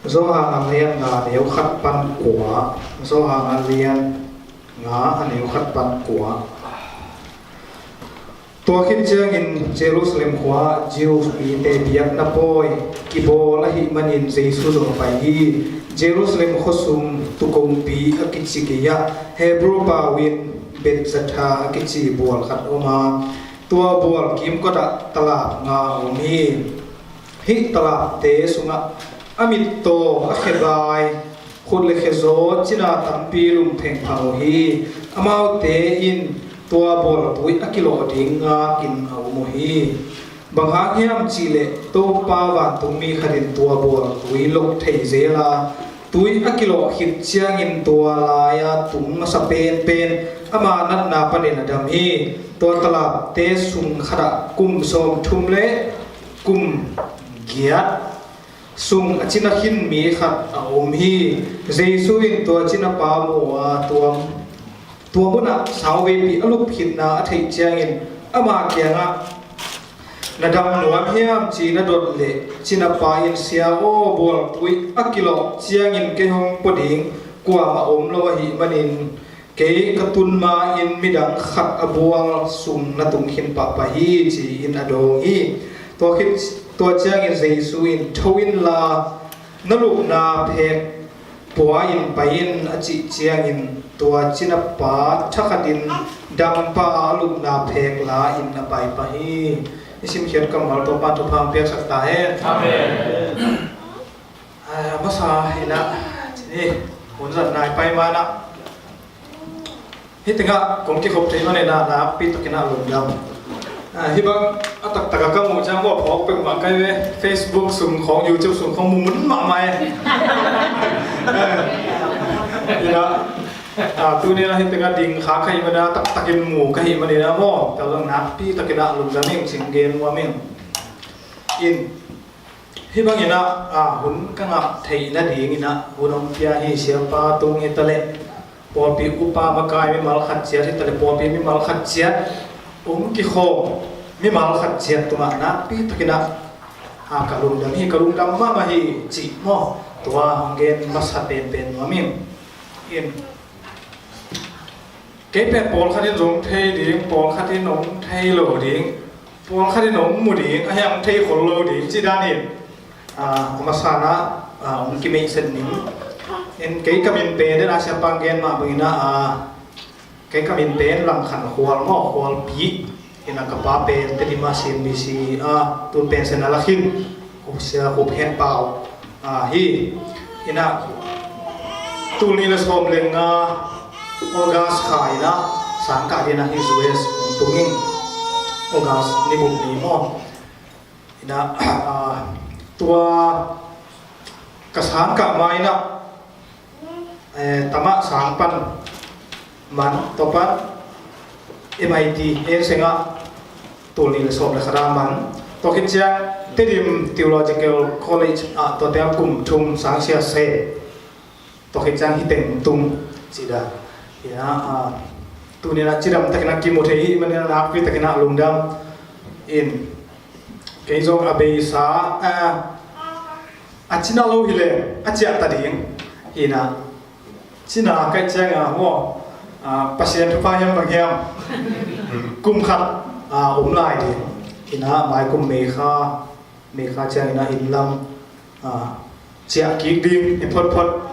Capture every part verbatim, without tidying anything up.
Johan a lian nga a neu khat pan kua. Johan a lian nga a neu khat pan kua. Tua khit ciangin Jerusalem khua-ah Jew mite biakna pawi kibawl ahih manin Jesu zong a pai hi. Jerusalem khuasung Tuukongpi a kici gei-ah, Hebrew pau-in Bethzatha a kici bual khat om a, tua bual kimkotah talap nga a om hi. Hih talapte sungah a mittaw, a khebai, khut le khezaw, cina tampi lum phengphang uh hi. Amaute in tua bualtui a kilawh ding ngakin a um uh hi. Bang hang hiam cihleh Topa vantungmi khat in tua bualtui lok thei zel a, tui a kilawh khit ciangin tua lai-a tung masa penpen ama natna panin a dam hi. Tua talapte sung khatah kum sawmthum le kum giat sung a cina khin mi khat a om hi. Jesu in tua cinapa mu a, tua, tua munah sauveipi a lup khitna a theih ciangin ama kiangah, "Na dam nuam hiam?" ci-in a dot leh, cinapa in, "Sia aw, bualtui a kilawh ciangin kei hong pua ding kuamah om lo ahih manin kei ka tun ma-in midang khat a bual sung na tung khin pahpah hi," ci-in a dawng hi. Tua khit, tua ciangin Jesu in, "Tho inla, na lupna phek pua-in pai in," a cih ciangin tua cinapa thakhatin dampa a lupna phek la-in a pai pah hi. I simkhiat kammal Topa'n thupha piaksak ta hen. Amen. A masa inah, cini, hun zat nai pai manah hih tengah kong kikhop thei manin ah nakpi takin ah lungdam. Ah, hih bang a taktak a ka muh ciang bawh phawk peuhmah ka hi ve. Facebook sung khawng, YouTube sung khawng mu mun mahmah e. Inah, ah, tuni inah hih tengah ding kha ka hih manin ah taktakin mu ka hih manin ah maw, tua zong nakpi takin ah lungdam ing cih gen nuam ing. In, hih bangin ah, ah, hun ka ngah theih nadingin ah hun hong pia hi. Siapa tung hi taleh, pawlpi upa makai mimal khat ciat hi taleh, pawlpi mimal khat ciat hong kikhawm mimal khat ciat tungah nakpi takin ah, ah, ka lungdam hi, ka lungdam mahmah hi cih maw, tua hong gen masa penpen nuam ing. In, kei pen pawlkhat in zong thei ding, pawlkhat in hong thei lo ding, pawlkhat in hong mu ding, a hiang thei khol lo ding, ci dan in, ah, a masa inah, ah, hong kimeihset ning. In, kei ka min pen, den a siapa in gen mah bangin ah, ah, kei ka min pen Lam Khan Khual maw, Khualpi. Inah ka pa pen Tedim a C N B C a, tu pen Sen a la khin, Sia Khup Hen Pau, ah, hi. Inah tul nih le sawm le nga August kha inah sangkah dingin ah hih U S hong tung ing. August ni buk ni maw. Inah, ah, tua ka sangkah ma inah, eh, tamah sang pan man, tua pan M I T en seng ah tul nih le sawm le khat ah man. Tua khit ciang Tedim Theological College ah tua teng ah kum thum sang sia sem. Tua khit ciang hih teng tung cih dan. Inah, ah, tuni inah cidam takin ah kimu thei hih manin ah nakpi takin ah lungdam. In, kei zong a beisa, ah, a cina lo hi leh a ciah ta ding. Inah, cina ka hih ciang ah maw, ah, Pasian thupha hiam bang hiam, kum khat, ah, om lai ding. Inah mai kum May kha, May kha ciang inah inn lam, ah, ciah kik ding hi photphot.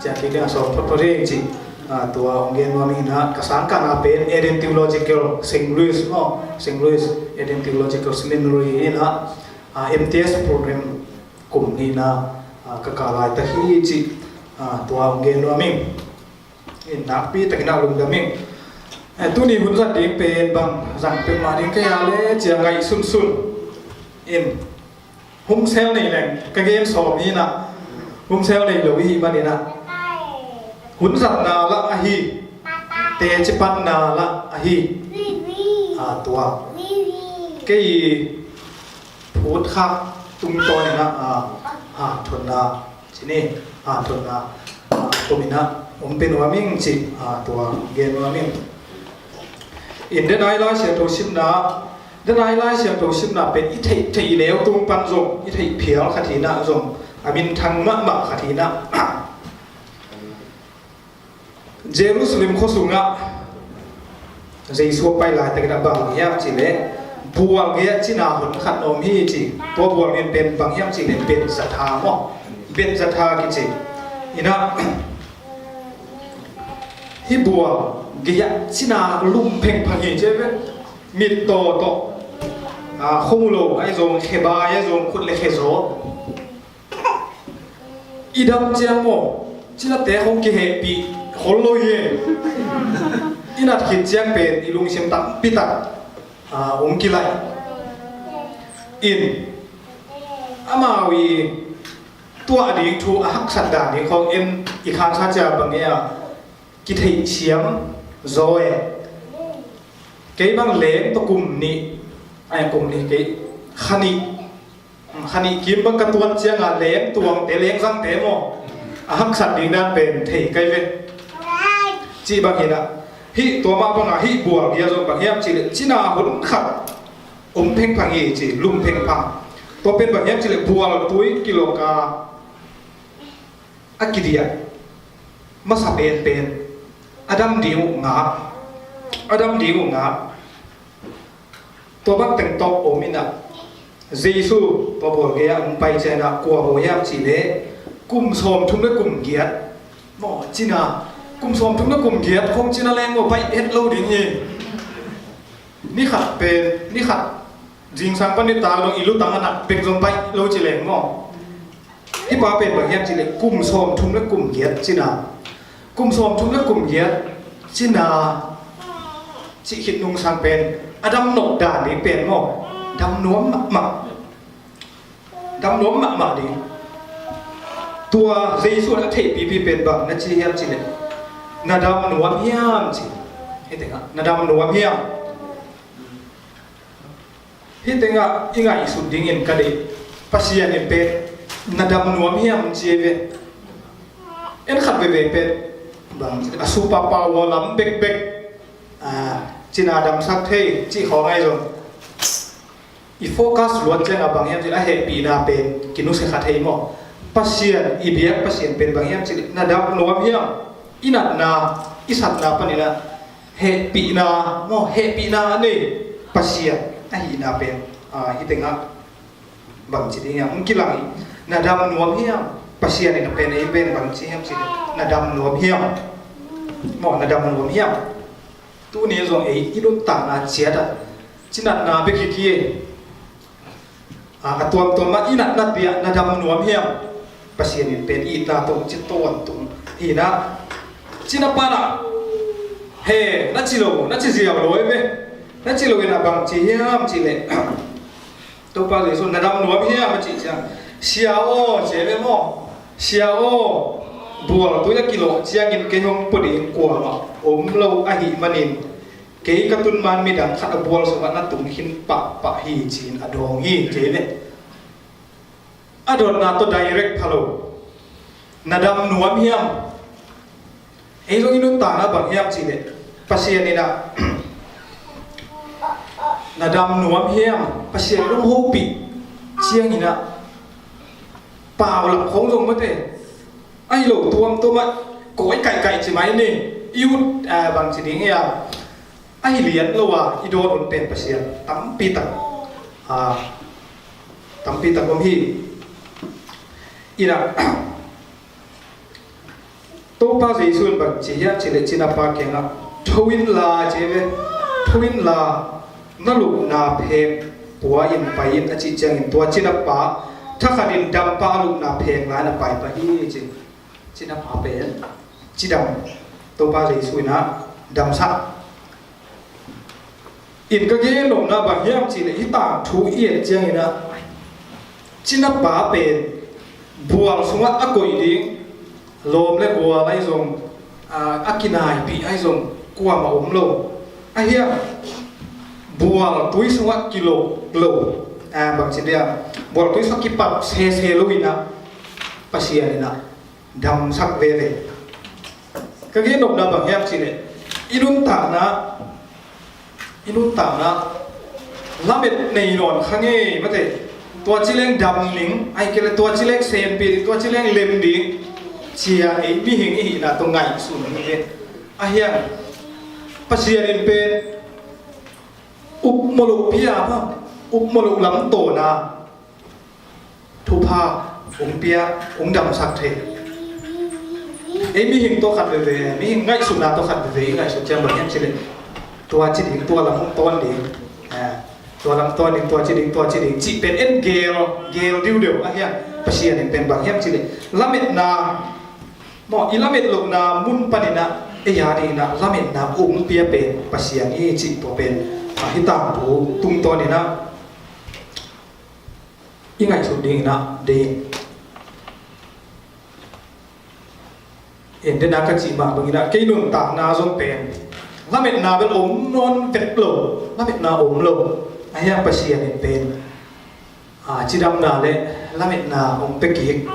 Ciah kik ding a sawt photphot hi cih, ah, tua hong gen nuam ing. Inah ka sangkahna pen Eden Theological Saint Louis maw, Saint Louis Eden Theological Seminary inah, ah, M T S program kum nih inah, ah, ka kah laitak hi cih, ah, tua hong gen nuam ing. In, nakpi takin ah lungdam ing. Eh, tuni hun zat ding pen bang zang peuhmah ding ka hi a leh ci-a ngaihsunsun. In, hun sel nei leng ka gen sawm hi inah, hun sel nei lo i hih manin ah hun zatna lah ahi, teci panna lah ahi. Ah, tua kei phutkhak tungtawn inah, ah, hanthotna, cini, hanthotna, ah, kum inah hong pia nuam ing cih, ah, tua gen nuam ing. In, denai Lai Siangtho simna, denai Lai Siangtho simna pen i theih, theih leu tung pan zong, i theih phial khat hi inah zong A minthang mahmah khat hi-in ah, Jerusalem khua sungah Jesu a pai laitakin ah bang hiam cihleh bual gei-ah cina hun khat na om hi ci. Tua bual gei pen bang hiam cihleh Bethzatha maw? Bethzatha kici. In ah hih bual gei-ah cina lum phengphang hi ci ve. Mittaw tawh, a, khuamu lo ahi zong, khebai ahi zong, khut le khe zaw. I dam ciang maw, cinate hong kihehpih khol lo hi. I nat khit ciang pen i lungsim tampi tak, a, hong kilaih. In, amau i tuah ding thu a haksat dan ding khawng en i khansa cia bang e a, kitheihsiam zaw e. Kei bang leng tawh kum nih, ai, kum nih kei, kha nih, kha nih kim bang ka tuan ciangah leng tuangte, leng zangte maw, a haksat ding dan pen thei kai ve. Cih bang hi-in ah, hih tua mah bangah hih bual gei-ah zong bang hiam cihleh cina hun khat om phengphang hi ci, lum phengphang. Tua pen bang hiam cihleh bual tui kilawk a, a kidiah masa penpen, a dam ding uh ngak, a dam ding uh ngak. Tua bang teng tawh om in ah, Jesu tua bual gei-ah hong pai ciangin ah kua bawl hiam cihleh kum sawmthum le kum giat maw, cina, kum sawmthum le kum giat khawng cina leng maw, baih het lo ding hi. Ni khat pen, ni khat zingsang pan nitak dong i lutang a nat bek zong baih lo ci leng maw. Hih pa pen bang hiam cihleh kum sawmthum le kum giat cina. Kum sawmthum le kum giat cina cih khit nungsang pen a dam nop dan ding pen maw, dam nuam mahmah. Dam nuam mahmah ding. Tua Jesu in a theihpipi pen bang na ci hiam cihleh, na dam nuam hiam ci. Hih tengah, na dam nuam hiam? Hih tengah i ngaihsut dingin ka deih, Pasian in pen na dam nuam hiam ci ve. En khat veve pen bang, a superpower lam bekbek, a, cina damsak thei cih khawng ahi zong, i focus luat ciangah bang hiam cihleh a hehpihna pen kinusia kha thei maw. Pasian, i biak Pasian pen bang hiam cihleh na dam nuam hiam? I natna, i satna panin ah hehpihna maw, hehpihna a nei Pasian ahihna pen, a, hih tengah bangci ding hiam hong kilang hi. Na dam nuam hiam? Pasian in a pen ei pen bangci hiam cihleh, na dam nuam hiam? Maw, na dam nuam hiam? Tuni zong ei i nuntakna ciat ah cinatna bek hi kei. A, a tuamtuam ah i natna ciat na dam nuam hiam? Pasian in pen i itna tawh ci tawntung hi-in ah, cina pan ah, he, na ci lo, na ci ziau lo e ve. Na ci lo in a bang ci hiam cihleh, Topa Jesu, na dam nuam hiam a cih ciang, Sia aw, ci e ve maw. Sia aw, bual tui a kilawh ciangin kei hong pua ding kuamah om lo ahih manin, kei ka tun man midang khat a bual sungah na tung khin pahpah hi, ci-in a dawng hi, ci e ve. A dotna tawh direct pha lo. Na dam nuam hiam? Ei zong i nuntakna bang hiam cihleh, Pasian in ah na dam nuam hiam? Pasian in hong hopih ciangin ah paulap khong zong mate, ahi lo tuamtuam ah kawi kaikai ci mai ni. I ut, a, bangci ding hiam? Ahi lian lo a i dawn hun pen Pasian tampi tak, a, tampi tak om hi. In ah, Topa Jesu in bang ci hiam cihleh, cina pa kiangah, "Tho inla," ci ve, "tho inla, na lupna phek pua in pai in," a cih ciangin tua cina pa thakhat in dampa a lupna phek la-in a pai pah hi ci. Cina pa pen cidam, Topa Jesu in ah damsak. In ka gen nopna bang hiam cihleh, hih tangthu i et ciangin ah, cina pa pen bual sungah a koih ding lawm le gual ahi zong, a, a kinaipih ahi zong kuamah om lo. Ahi a, bual tui sungah kilawh lo, a, bangci dia, bual tui sungah kipat sese lo in ah, Pasian in ah damsak veve. Ka gen nopna bang hiam cihleh, i nuntakna, i nuntakna lamet nei nawn kha ngei mate. Tua ci leng dam ding, ahih kei leh tua ci leng senpi ding, tua ci leng lem ding, ci-a ei mihing i hihna tawh ngaihsun ding hi. Ahi hang Pasian in pen upmawh loh pia, upmawh loh lamtawn a thupha hong pia, hong damsak thei. Ei mihing tawh khat veve, mihing ngaihsutna tawh khat veve i ngaihsut ciang bang hiam cih leh, tua ci ding, tua lam hong tawn ding, ah, tua lam tawn ding, tua ci ding, tua ci ding cih pen en gel, gel diudeu. Ahi hang Pasian in pen bang hiam cih leh, lametna maw, i lamet lohna mun panin ah ei a dingin ah lametna hong pia pen Pasian hi cih tua pen, ah, hih tangthu tungtawnin ah i ngaihsut dingin ah deih in. En den a, ka cih mah bangin ah kei nuntakna zong pen lametna bel om nawn vet lo, lametna om lo. Ahi hang Pasian in pen, ah, cidamna le lametna hong pia kik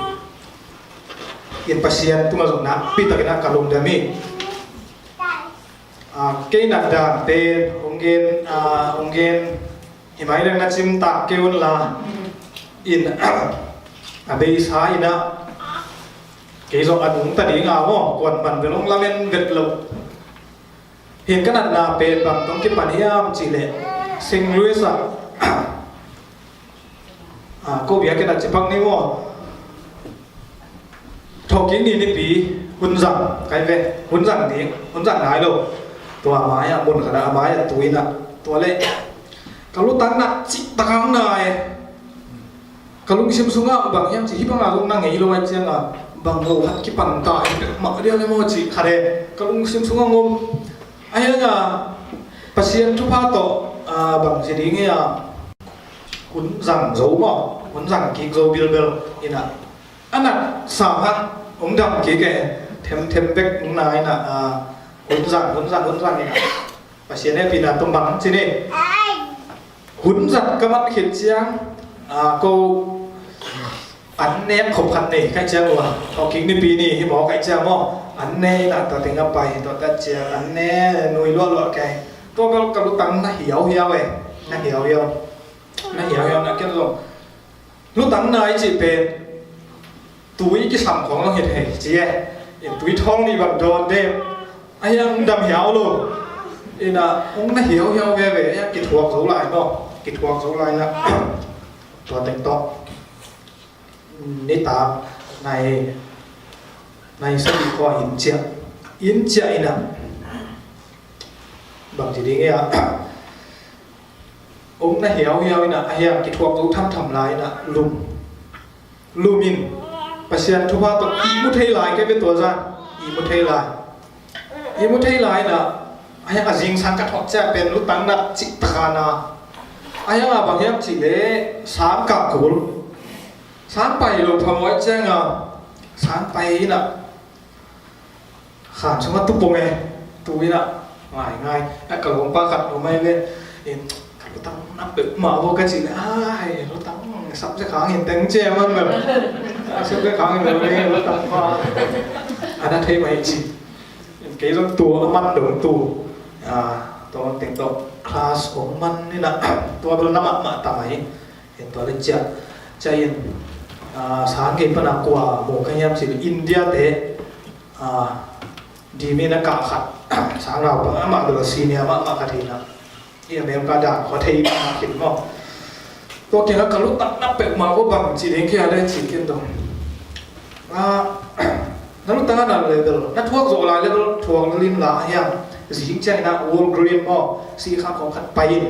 in Pasian tungah zong nakpi takin ah ka lungdam hi. Ah, kei natdan pen hong gen, ah, hong gen hi mai leng na cimtak kei un la, in, a beisa in ah kei zong a nungta ding a maw, kuaman bel hong lamen vet lo. Hi, ka natna pen bang tawh kipan hiam cih leh, Saint Louis ah, ah, ko biakinn ah ci pak ni maw, thawhkik ni nipi hun zang kai ve, hun zang ding, hun zang nai lo. Tua a mai-ah mun khat ah a mai-ah tu in ah, tua leh ka lutang na cihtak hang nai. Ka lungsim sungah bang hiam cih, hih bangah zong na ngei lo ahih ciangah, bang lo hat kipan ta hi peuhmah dia le maw cih khat e, ka lungsim sungah ngom. Ahi hangah Pasian thupha tawh, ah, bang ci ding hiam, hun zang zo maw, hun zang kik zo bilbel in ah, a nat sa hang hong dam kik e, themthem bek hong na in ah, ah, hun zang, hun zang, hun zang in ah. Pasian hehpihna tawh mang ci ni. Hun zat ka mat khit ciang, ah, ko an nek khop khat nei ka hih ciang ua, thawhkik nipi ni hi maw ka hih ciang maw, an ne in ah tua teng ah pai, tua tat ciang an ne nui luahluah kei. Tua bel ka lutang na hiauhiau e, na hiauhiau, na hiauhiau na kian zong. Lutang nai cih pen tui kisam khawng lo hi thei ci e. In tui thawng nih bang dawn de. Ahi hang dam hiau lo. In ah hong na hiauhiau veve, ahi hang kithuak zo lai maw, kithuak zo lai na. Tua teng tawh nitak nai, nai sagih khua inn ciah, inn ciah in ah bang ci ding hiam, hong na hiauhiau in ah, ahi hang kithuak zo thamtham lai in ah lum, lum in Pasian thupha tawh ihmu thei lai, kei bel tua zah ihmu thei lai. Ihmu thei lai in ah, ahi hang a zingsang ka thawh ciang pen lutang na cihtak a na. Ahi hang a bang hiam cih leh sang kah kul, sang pai lo phamawh ciang a, sang pai in ah khan sungah tu pong e, tu in ah, ngai ngai. A ka lawmpa khat om ai ve. In, ka lutang na peuhmah vo ka cih leh, ai, lutang sapsiak hang in teng ci e man bel. Sapsiak hang in bel, lutang pa. A na thei mai ci. Kei zong tu a man dong tu. A, tua teng tawh class om man in ah, tua bel na mahmah ta mai. In tua leh ciah, ciah in, ah, sang gei pan a kua mu ka hiam cih leh India te, ah, dim in a kah khat, sang rau pan amah bel senior mahmah khat hi in ah. Hih America dan khua thei mahmah khin maw. Tua kiangah ka lutang na peuhmah vo bang ci ding kia leh ci kin dong. Ah, na lutang a na level, na thuak zawh lai level thuak lim la hiam. Zing ciang in ah Walgreen maw, sihkhang khawng khat pai in.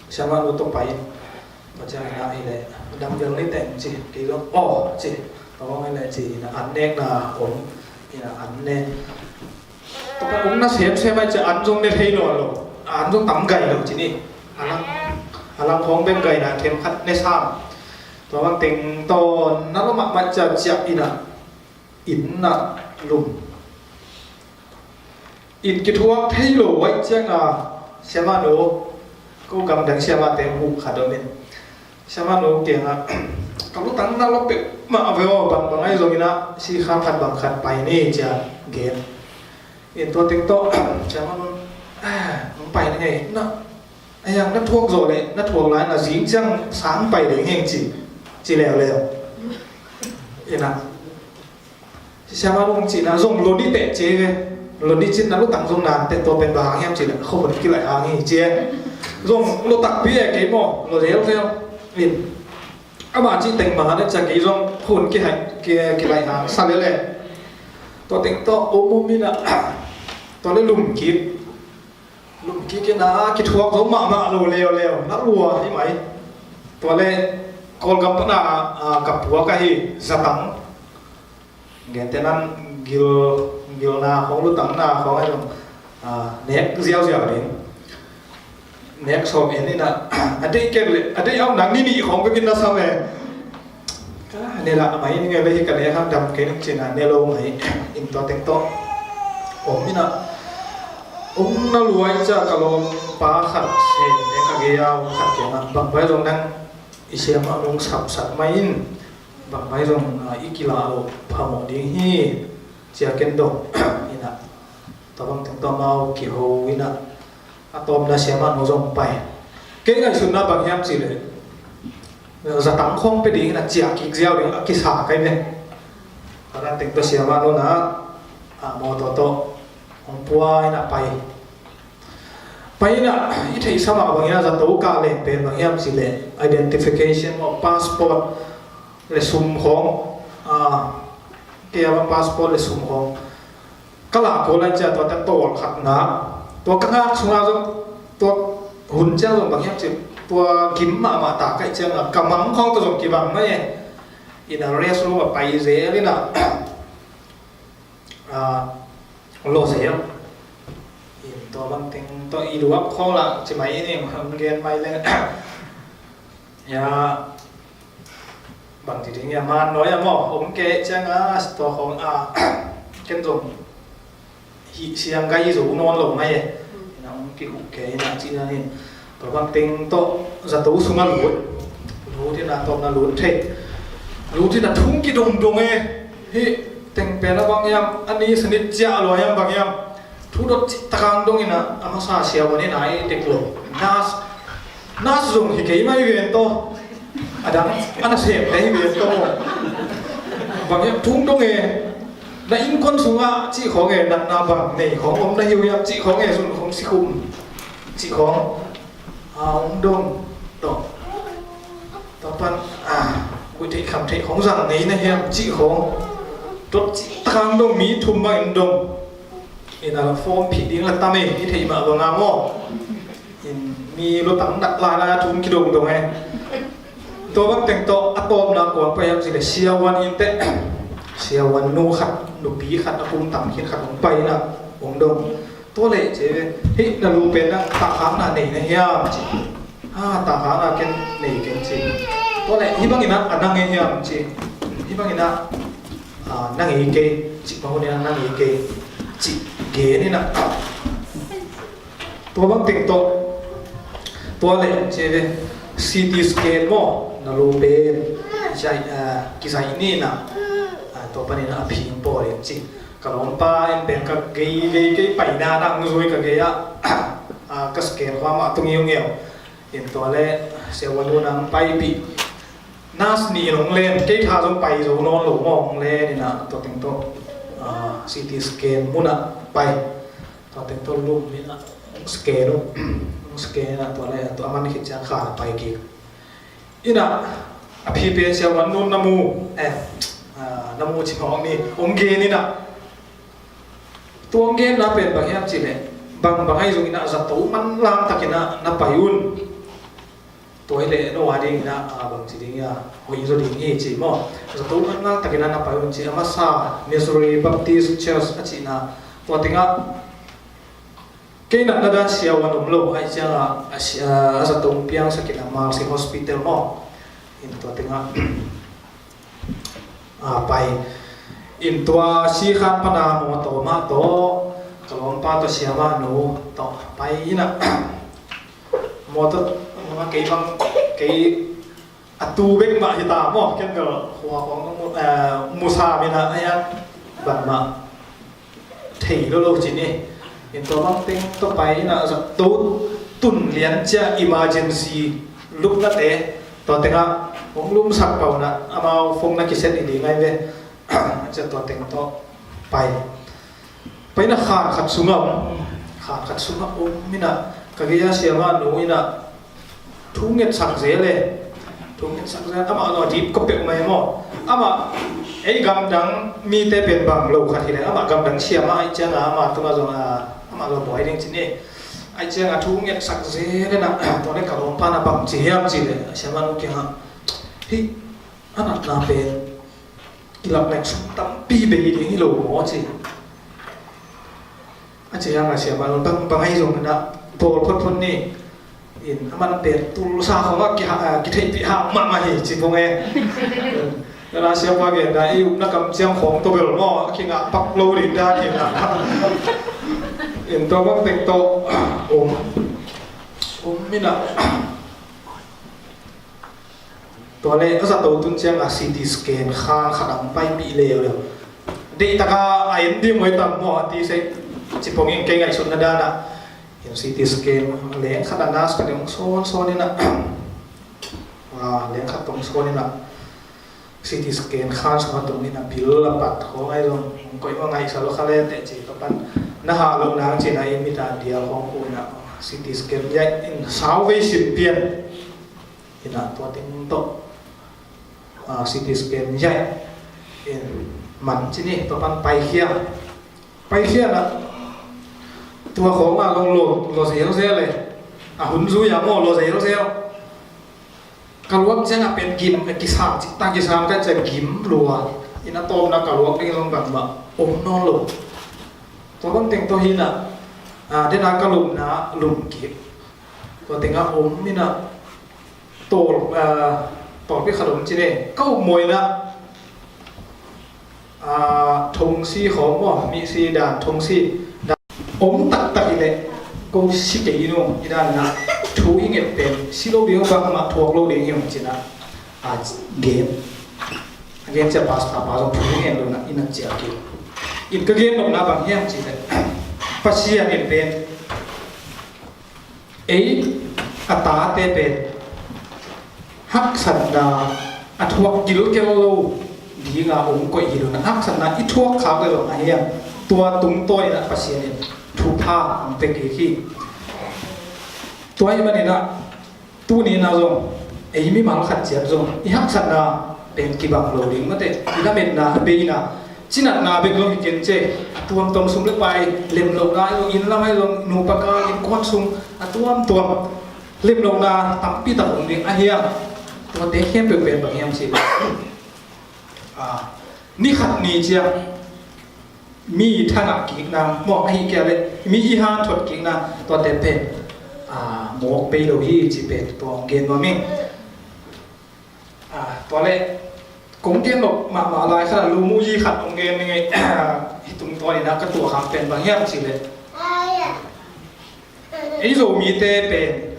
Siamah nu tawh pai in. Tua ciang in ah hi leh, dam vel ni teh ci, kei zong aw ci, ka vang hi leh ci in ah, an nekna om in ah, an ne. Tua pen om na semsem ai ci, an zong ne thei nawn lo, an zong tam gai lo ci ni. A lang, a lang khawng bek gai na, them khat ne sam. Tua bang teng tawh na lo mahmah ciah ciah in ah, inn ah lum. In kithuak thei lo ahih ciang a, siamah nu, ko gamdang siamah teng huh khat om in. Siamah nu kiangah, ka lutang na lo peuhmah ve aw, bangbang ahi zongin ah, sihkhang khat bang khat pai ni ci a gen. In tua teng tawh, siamah nu, ah, hong pai ni ngei, na, ahi hang na thuak zawh leh, na thuak lai na zing ciang sang pai leng heng ci. ci leuleu. Ina, siama nung cina zong lo ni teh ci ve. Lo ni cin na lutang zong nan teh tua pen bang hang hiam ci le khuahun kilaih hang hi ci e. Zong lo takpi e kei maw, lo leuleu. In, ama ci teng bang hang ne cia kei zong khuahun kilaih hang sa lele. Tua teng tawh om om ina, tua le lum kik. Lum kik ina kithuak zo mahmah lo leuleu, na lua hi mai. Tua le Kawlgam pana ka puak ahi zatang. Gente nan gil, gilna khong lutangna khong ahi zong nek ziauziau ding. Nek sawm en ina, a deih kek le a deih au nang ni nih khong bekin na sam e. Ka ne lah mai ni nge le hi ka ne hang dam kei ning cina ne lo mai. In tua teng tawh om ina, om na luai cia ka lawmpa khat sem ne ka gei au khat kiangah bang bai zong nang i siama nung sapsak mai in bang bai zong i kilah lo phamawh ding hi cia ken dong ina. Tua bang teng tawh amau kiho ina a tawpna siama nu zong pai. Kei ngaihsutna bang hiam ci le zatang khong pe ding ina ciah kik ziau ding a kisa kai ve. Tua dan teng tawh siama nu na a mawtaw tawh hong pua ina pai. Pai ina i theihsa mah bang ina zato kah leng pen bang hiam ci le identification maw, passport le sum khong. Kei a bang passport le sum khong ka lah ko lai cia tua te tawl khat na, tua ka ngak sunga zong tua hun ciang zong bang hiam ci tua gim mahmah ta kaih cianga ka mang khong tua zong kibang mai e. Ina rest room a pai zel ina lo zel. In tua bang teng tua i luak khong lah ci mai ina hong gen mai le. Ya, bang ti ding ya man noi a maw om kei cianga tua khong a ken zong hih siang gai zo nawn lo mai e. Ina hong kihuh kei ina cina in tua bang teng tawh zato sunga lut. Lut ina tawpna lut thei. Lut ina thung kidongdong e. Hih teng pen a bang hiam a ni sanit ciah lua hiam bang hiam. Thu dot cih takang dong ina a masa siavuan ina i dek lo. Nas, nas zong hi kei mai ven tawh. A dang a na sem te hi ven tawh. Bang hiam thung dong e. Na innkuan sungah cih khawng e, natna bang nei khawng om na hi uh hiam cih khawng e, zun khawng si khum cih khawng. A hong dong tawh. Tua pan a guih theih kham theih khawng zang nei na hiam cih khawng. Dot cih takang dong mi thum bangin dong. Ina la form phih ding la tam e, i theih mah banga maw. In mi lutang nak lai lai a thum kidongdong e. Tua bang teng tawh a tawpna kuang pai hiam ci le siavuan in teh. Siavuan nu khat, nupi khat a kum tam khin khat hong pai ina hong dong. Tua leh ci ve, hih na lu pen na tahkhakna nei na hiam ci. Ha, tahkhakna ken nei keng ci. Tua leh hih bangin a nang e hiam ci. Hih bangin a nang e kei ci, mahun in a nang e kei ci. Gen ina tua bang teng tawh tua leh ci ve, C T scan maw na lu pen kizaih ni ina. Tua panin a phing pawl in ci. Ka lawmpa in pen ka gei gei kei paina na ang zui ka gei ah ka scan khua mah tung iu ngeu. In tua le siavuan nu nang paipih. Nas nih in hong len kei tha zong pai zo nawn lo maw hong len ina tua teng tawh C T scan munah pai. Tua teng tawh lum ina hong scan uh. Hong scan ina tua le tua a man khit ciang kha pai kik. Ina a phi pen siavuan nun na mu eh, na mu ci mawk ni hong gen ina. Tua hong genna pen bang hiam ci le bang bang ahi zong ina zato manlang takin a na pai un. Tua hi le no a ding ina bang ci ding ia hoih zo ding hi ci maw. Zato manlang takin a na pai un ci a masa Missouri Baptist Church a cihna tua tengah kei natna dan siavuan om lo ahi cianga a zato piangsakin a Mercy Hospital maw. In tua tengah a pai. In tua sikhan pana mawtaw mah tawh ka lawmpa tawh siamah nu tawh pai ina mawtaw mah kei bang kei a tu bek mah hita maw ken bel khua khong musa mina ayan bangmah thei lo lo cin hi. In tua bang teng tua pai ina zato tun lian cia emergency lupnate tua tengah Hong lumsak pah un ah amau phone na kiset i ding ahi ve. Tua teng tawh pai. Pai in ah khan khat sungah om, khan khat sungah om in ah ka gei a siamah nu in ah thu ngetsak zel e. Thu ngetsak zel, amah zong a dip kawp peuhmah e maw. Amah ei gamdang mite pen bang lo khat hi leh, amah gamdang siamah ahih ciangin amah tungah zong a, amah zong buai ding ci ni. Ahih ciangin thu ngetsak zel in ah, tua leh ka lawmpa in ah bang ci hiam cih leh, siamah nu kiangah, "Hih a natna pen kilak leng sum tampi bei ding hi lo maw?" ci. A ci hang a siamah nu bang, bang ahi zongin ah bawl photphot ni. In a man pen tulsa khawng ah kiha-, a, kitheihpih hang mahmah hi ci pong e. Nana siapa gen a, i upna kamciam khawng tawh bel maw, a kingah pak lo ding dan hi na. In tua bang teng tawh om, om in ah. Tua leh a zato tun ciang a C T scan khan khat a hong paipih leuleu. Deihtak a en ding uh hi tam maw a ti seh, ci pong in kei ngaihsutna dan ah. In C T scan leng khat a nurse khat in hong sawnsawn in ah, a, leng khat hong sawn in ah, C T scan khan sungah tung in ah, bil a pat khawng ahi zong hong koih mah, ngaihsa lo kha le teh ci, tua pan na hah loh nang ci in ah, i mit a dial khawng pu in ah, C T scan yaih in sau vei sim pian. In ah tua teng tawh, a, C T scan yaih in man ci ni, tua pan paikhia. Paikhia in ah tua khawng ah zong law, law zelzel e. A hun zui a maw, law zelzel. Ka luak ciang a pen gim, a kisam cih ta, kisam ka ciang gim lua. In ah tawpna ka luak ding zong bangmah om nawn lo. Tua bang teng tawh hi in ah, a, den a ka lupna lum kik. Tua teng ah om in ah, tawl, a, tawlpi khat om ci leh, ka up mawi in ah, a, thongsi khawng maw, misi dan, thongsi dan om taktak hi leh, ko si kei hi nung, hi dan in ah, thu i nget pen si lo ding, bangmah thuak lo ding hi ung ci in ah, a, gen. A gen ciang pastor pa zong thu ngen lo in ah, in ah ciah kik. In ka gen nopna bang hiam cih leh, Pasian in pen ei a tate pen haksatna a thuak kilkel lo dinga hong koih hi lo in ah, haksatna i thuak khak leh zong a hiam, tua tungtawn in ah Pasian in thupha hong pia kik hi. Tua ahih manin ah tuni in ah zong ei mimal khat ciat zong i haksatna pen kibang lo ding mate, i lametna, a beina, cinatna bek zong hi kei in, a tuamtuam, sum le pai, lemlohna ahi zong, inn lam ahi zong, nupa kal, innkuan sung, a tuamtuam lemlohna tampi tak om ding a hiam, tuate khempeuh pen bang hiam cih leh, a, ni khat ni ciang mi thangah kikna maw, ahih kei leh mi i hanthot kikna, tuate pen, a, mawk pei lo hi cih pen tua hong gen nuam ing. A, tua leh kong gen nop mahmah lai khat ah, lumuyi khat hong gen ning ei, hih tungtawn in ah ka tuah khak pen bang hiam cih leh, ei Zomite pen,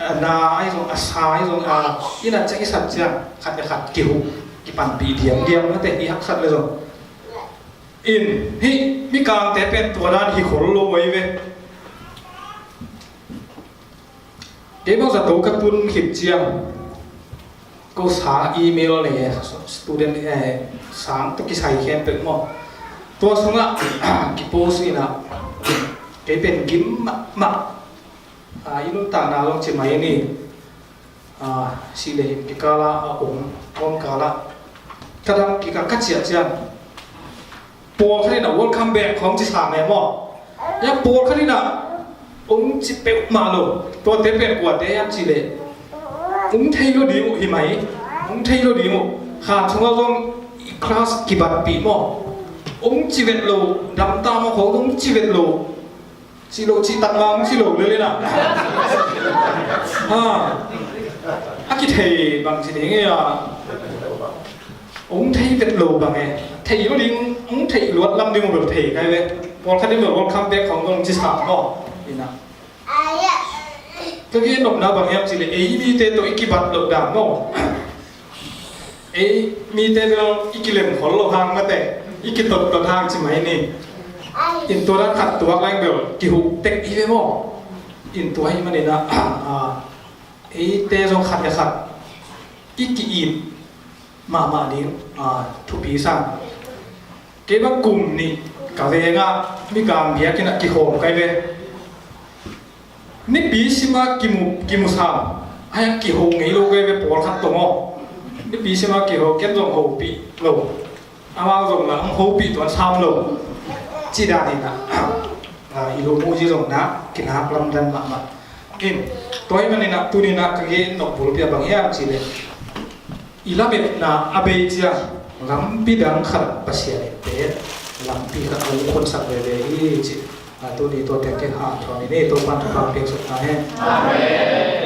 a, na ahi zong, a sa ahi zong, a, i nat ciang, i sat ciang khat le khat kihuh, kipanpih diamdiam mate, i haksat leh zong. In hih mikangte pen tua dan hi khol lo ahi ve. Kei bang zato ka tun khit ciang, ko sang email le student, eh, sang tawh kisai khempeuh maw, tua sungah kipost in ah, kei pen gim mahmah, a, i nuntakna zong ci mai ni, a, sih le hing kikal ah a om, om kal ah ka dam kik a, ka ciah ciang, pawlkhat in ah welcome back khawng ci sang e maw. Hia pawlkhat in ah hong ci peuhmah lo. Tuate pen kuate hiam cih leh, hong thei lo ding uh hi mai. Hong thei lo ding uh. Khan sungah zong i class kibatpih maw, hong ci vet lo. Damta maw khawng hong ci vet lo. Cih lo, cih tak mah hong ci lo lel in ah. Ha. A kithei bang ci ding e a. Hong thei vet lo bang e. Thei lo ding, hong theih luat lam ding uh bel thei kai ve. Pawlkhat in bel welcome back khawng hong ci sa maw. In ah, ka gen nopna bang hiam cih leh, ei mite tawh i kibat loh dan maw. Ei mite bel i kilem khol lo hang mate, i kitottot hang ci mai ni. In tua dan khat tuak leng bel kihuh tek hi ve maw. In tua ahih manin ah, a, eite zong khat le khat i ki-it mahmah ding, aa, thupi sa. Kei bang kum nih ka vengah Mikang biakinn ah kihawm kai ve. Nipi sima kimu, kimu sam. Ai, kiho ngei lo kai ve pawlkhat tawh maw. Nipi sima kiho, ken zong hopih lo. Amau zong la, ang hopih tuan sam lo. Ci dan in ah, ah, i lum uh ci zong na, kinak lamdang mahmah. In, tua ahih manin ah, tuni in ah ka gen nop bulpi ah bang hiam cih leh, i lametna a bei ciang lampi dang khat Pasian in pen lampi khat a hong khonsak veve hi ci. A, tuni tua teng ken hanthawn ni, ni Topa'n thupha piaksuk ta hen. Amen.